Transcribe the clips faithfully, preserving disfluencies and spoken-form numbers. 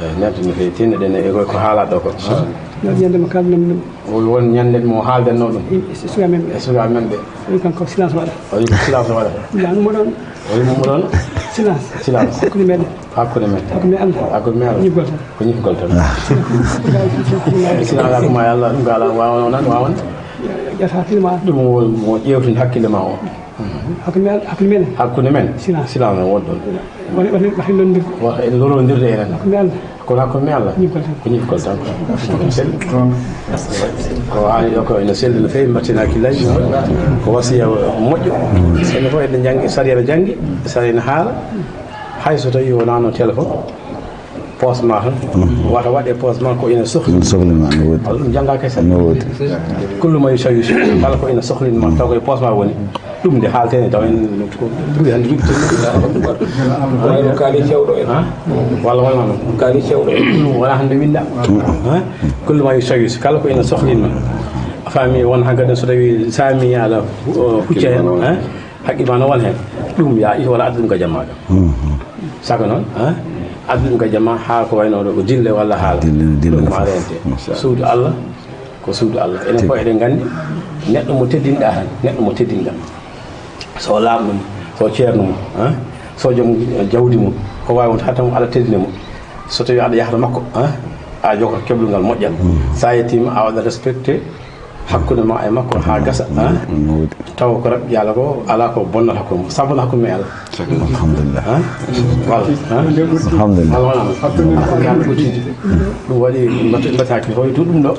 Eyi, neɗɗo no feewi tinno ɗen e ko, ko haalaɗo ko. Yo ñande mo kalɗen ɗum. O won ñande mo haaldanno ɗum. E, e suka men ɓe. E suka men ɓe. O wi kanko silence waɗa. O wi ko silence waɗa. Jaan mo ɗon. O wi mo ɗon. Silence. Silence. Hakkunde meɗen. Hakkunde men. Hakkunde Allah. Hakkunde men Allah. Ñiggol tan. Ko ñiggol tan. Silence hakkunde men. Silence hakkunde men Allah, ɗum ko Allah waawano nan, waawano. Ƴetta hakkille ma. Ɗum mo, mo ƴeewtin hakkille ma o. Hakkunde men, hakkunde men. Hakkunde men. Silence. Silence won ɗon. Woni, woni, woni londir. Wa-, en lorondirde enen. Hakkunde Allah. Kono hakkunde men Allah. Ñiggol tan. Ko ñiggol tan. Ko haali ɗo ko ene selli no feewi, mbaɗten hakkillaaji. Ko wasiya moƴƴo. Enen fof eɗen njanngi, sariya no janngi, sariya no haala. Hay so tawi wonano téléphone, poos ma tan. Wata waɗe poos ma ko ina sohli. Ɗum sohli ma, no woodi. Walla ɗum jannga kese. No woodi. Kullu ma yusawisu, kala ko ina sohlin ma, taw koye poos ma woni. Ɗum nde haalten e taw en ko ɓuri hannde wiɗto. Walla ko kaali cewɗo en. Ha? Walla wonano. Kaali cewɗo en. Ɗum wona hannde winda. Ha? Kullu ma yusawisu, kala ko ina sohlin ma. A faami won hankadi so tawi saami ala, uh, hucce hen, ha? Haqqi ma no won hen. Ɗum ya, il wona addu ɗum ka jamma ɗo. Mhm. Saka noon, ha? Addu ɗum ka jamma ha ko wayno ɗo ko dille walla haala. Dille, dille ɗum ma fof. Rente. Machallah. Suudu Allah, ko suudu Allah. Enen fof eɗen nganndi neɗɗo mo teddinɗa tan, neɗɗo mo teddinɗa. So laaɓɗo mo, so ceerno mo, ha? So joom jawdi mum, ko waawi wonde hatta mo Allah teddina mo. So tawi aɗa yahata makko, ha? A jokka keblungal moƴƴal. Mm. Sa yettima a waɗa respecté hakkunde ma e makko ha gasa, ha? No woodi. Taw ko raɓɓi Allah ko ala ko bonnata hakkunde mo. Sabuna hakkunde men Allah. Alhamdulillah. Ha? Wala, ha? Alhamdulillah. Wala, wala. Hakkunde men Allah foti. Ɗum waɗi mbatu-, mbataaki hoytu ɗum ɗo.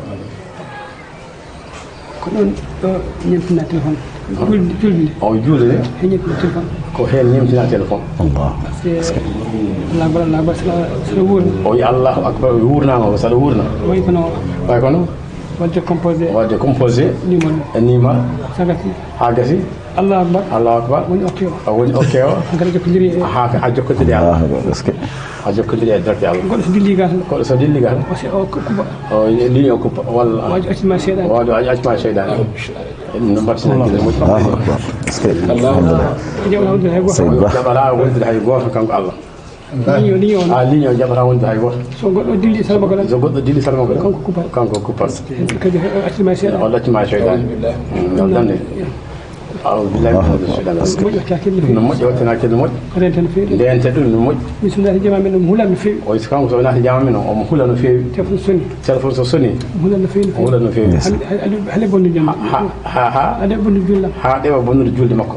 Ko ɗon ɗo ñemtina téléphone. Julde, julde. O julde de. He ñemtina téléphone. Ko heen ñemtina téléphone. Allah. Parce que Allah akbar, Allah akbar, sala, sala wuurna. O wi Allahu akbar, o wuurnaama, o sala wuurna. Way kono. Way kono. Waɗde composé. Waɗde composé. Numéro. E numéro. Sagati. Haa gasi. Allahu akbar. Allahu akbar. Woni ok o. O woni ok o. Hankadi jokkodiri e. Haa a jokkodiri e Allah. Allahu akbar. Est-ce que. A jokkodiri e direct Allah. Goɗɗo so dilli ga tan. Goɗɗo so dilli ga tan. O se-, o ku-, kuba. O ligne o kuppa walla. Waji accima seyɗan. Waji, waji accima seyɗan. Ɗum no mbaɗata. Allahu akbar. Est-ce que. Alhamdulillah. Jaɓata wonde hay gooto. Seydi Ba. Jaɓata wonde hay gooto kanko Allah. Ligne o, ligne o. A ligne o jaɓata wonde hay gooto. So goɗɗo dilli salma ko tan. So goɗɗo dilli salma ko tan. Kanko kuppa. Kanko kuppa. Kadi accima seyɗan. O accima seyɗan. Ɗum ɗon ne. Allahu akbar. Moƴƴo waɗta hakkille no feewi. No moƴƴo waɗta hakkille no moƴƴi. Renta no feewi. Ndenta ɗum no moƴƴi. Min so naati jama men, omo hula no feewi. O so kanko so naati jama men, omo hula no feewi. Téléphone soni. Téléphone so soni. Omo hula no feewi no feewi. Omo hula no feewi. Hannde, hannde, hannde bonnude jam. Ha, ha, ha, ha. Hannde bonnude julde. Ha ɗewa bonnude julde makko.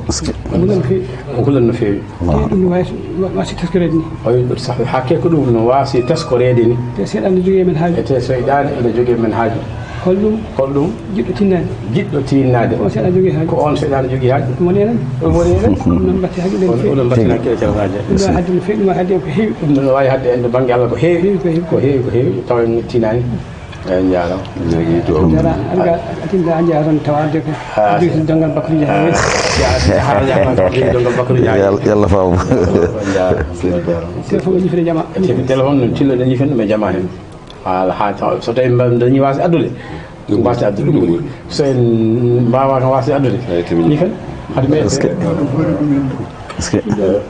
Omo hula no feewi. Omo hula no feewi. Te ɗum no waasi, wa-, waasi taskoreede ni. O wi ɗum sax, hakke ko ɗum no waasi taskoreede ni. Te seyɗan no jogii men haaju. E te seyɗan ene jogii men haaju. Hol ɗum? Hol ɗum? Jiɗɗo tinnaade. Jiɗɗo tinnaade. Ko on seyɗan jogii haaju. Ko on seyɗan jogii haaju. Ɗum woni enen. Ɗum woni enen. Ɗum noon mbaɗti haaju ɗen. Ɗum ɗon mbaɗti haaju ɗen. Ɗum ɗo haaju no feewi, ɗum waɗi haaju ko heewi. Ɗum ɗo waɗi haaju en to bannge Allah ko heewi. Heewi, ko heewi. Ko heewi, ko heewi. Tawa en tinaani. Eeyi, njaaraama. Eeyi, to. Njaaraama. Aɗa ga-, a tinda a njaha tan tawa adde ko. Ah. Jogi donngal Bakary Ndiaye. Ah. Jogi donngal Bakary Ndiaye. Yal-, yalla faamu. Njaaraama. Téléphone o ñifre jama. Téléphone no tillo ɗen ñifen ɗum e jama heen. Haala haa taw so tawii mbaɗ dañi waasde addude. Ɗum waasde addude ɗum woni. So en mbaawaa kam waasde addude. Eeyi, tigi. Ñifen. Hade men. Est-ce que. Est-ce que.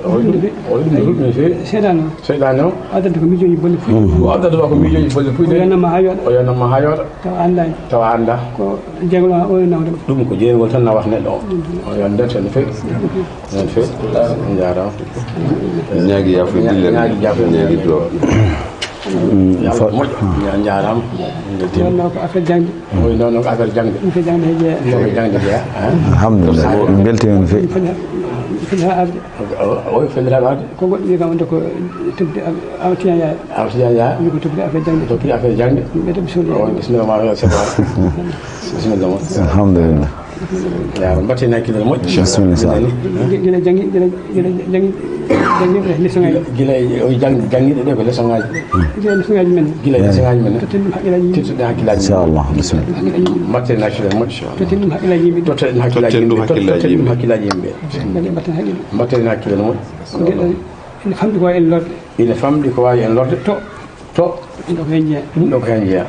O ɗum, o ɗum, o ɗum no feewi. Seyɗan o. Seyɗan o. Addanta ko miijooji bolle puy. Mm. O addanta ko miijooji bolle puy. O yannama haa yooɗa. O yannama haa yooɗa. Tawa anndaani. Tawa anndaa. Ko jeyngol o nawde. Ɗum ko jeyngol tan nawata neɗɗo o. Mm. O yannda tan no feewi. No feewi. Njaaraama. Ñaagi yaafuya dille. Ñaagi yaafuya. Ñaagi duwaaw. Mm, yalla moƴƴo. Njaaraama. Wonno ko affaire jaŋde. Oyi, noon ko affaire jaŋde. Affaire jaŋde he jeeya. Ko jaŋde jeeya, hein? Alhamdulillah. Min mbeltiima no feewi. Foti ha-, foti haa arde. O, o, o, foti haa arde. Ko goɗɗo wiyi kam wonde ko toppiti af-, Awa Tidiane Yaya. Awa Tidiane Yaya. Wiyi ko toppiti affaire jaŋde. Toppiti affaire jaŋde. Ɓe to bisimilla. O, bisimilla ma, c'est bon. Bisimilla ma. Alhamdulillah. Yaa, mbaɗten hakkille no moƴƴi. Bisimilla, sa. Gila, gila janngi, gila, gila janngi, janngi leçon ngaji. Gila o jang-, janngiiɗo ɗo ko leçon ngaji. Gila leçon ngaji men. Gila leçon ngaji men. Totten ɗum hakkillaaji yimɓe. Totten hakkillaaji. Inchallah, bisimilla. Hakkillaaji yimɓe. Mbaɗten hakkille moƴƴo. Totten ɗum hakkillaaji yimɓe. Totten ɗum hakkillaaji yimɓe. Totten hakkillaaji yimɓe. Mbaɗten hakkille. Mbaɗten hakkille no moƴƴi. Gila ene famɗi ko en lorde. Ene famɗi ko waawi en lorde. To. To. Ɗum ɗo ko heen jeyaa. Ɗum ɗo ko heen jeyaa.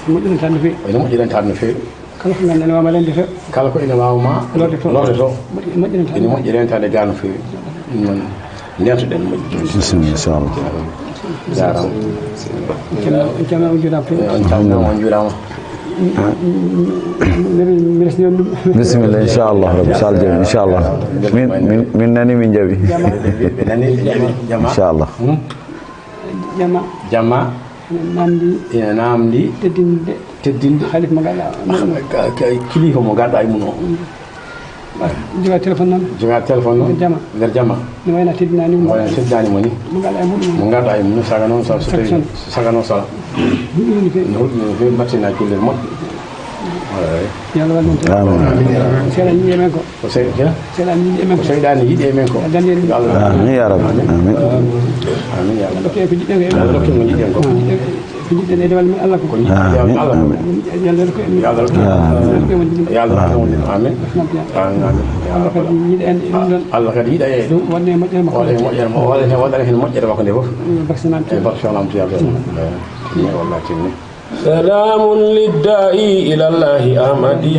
Moƴƴirantaade no feewi. Ene moƴƴirantaade no feewi. Kala ko ngannduɗaa ene waawa ma lorde to. Kala ko ene waawa ma lorde to. Lorde to. Moƴƴi-, moƴƴirantaade. Ene moƴƴirantaade gaa no feewi. Ɗum noon, ndeentoɗen moƴƴi. Bisimilla, inchallah. Jaaraama. On calminaama, on njuuraama. On calminaama, on njuuraama. Mbiɗa, mbiɗa, mbiɗa, mbiɗa, mbiɗa, bisimilla, inchallah, Rabbi, so Allah jaɓi, inchallah. Min, min, min nani, min jaɓi. Jama. Nani, jama, jama. Inchallah. Hmm? Jama. Jama. Ina namdi. Ina namdi. Teddinde. Teddinde. Haalif mo ganduɗa. Ka, ka, kilifa mo ganduɗa e mum o. Joga téléphone noon. Joga téléphone noon. Nder jama. Nder jama. No wayno teddinani mo. Wayno teddinani mo ni. Mo ganduɗa e mum. Mo ganduɗa e mum. Saga noon sa, so tawi, saga noon sala. Huɗi no feewi. No huɗi no feewi, mbatten hakkille moƴƴo. Eyi. Yo Allah wallu en. Amin. Seeɗa ñiiɓe men ko. Ko sey-, ya? Seeɗa ñiiɓe men ko. Ko seyɗaani yiɗi e men ko. Yo Allah wallu en. Amin, ya Rabbi. Amin. Amin, ya Rabbi. Dokke ko jiɗɗen ko. Allah dokke ko jiɗɗen ko. Ko jiɗɗen e dewal men Allah ko. Ko jiɗɗen e dewal men Allah ko. Amin, amin. Yo Allah rokku en. Yo Allah rokku en. Amin. Yo Allah rokku en. Amin. Amin, amin. Allah kadi yiɗa en e ɗum ɗon. Allah kadi yiɗa en e ɗum. Wonde e moƴƴere makko. Wonde e moƴƴere makko. Wonde e, wonde heen moƴƴere makko nde fof. Yo barke Maam Thierno. E barke Maam Thierno. Eyi, wallahi timmi. سلام للداعي إلى الله أحمدي.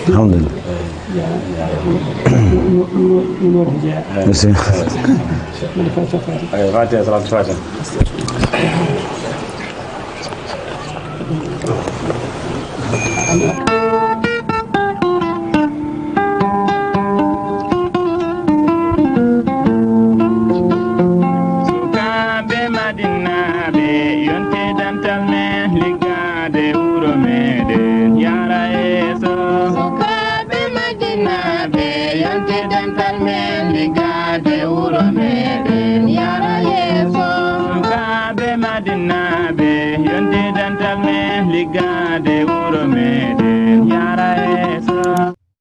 Alhamdulillah. Merci. Ay, Fatiha, Salaatul Fatiha. Sukaaɓe Madinaaɓe, yonte dental men, liggaade wuro meɗen, yaara yeeso. Sukaaɓe Madinaaɓe, yonte dental men, liggaade wuro meɗen.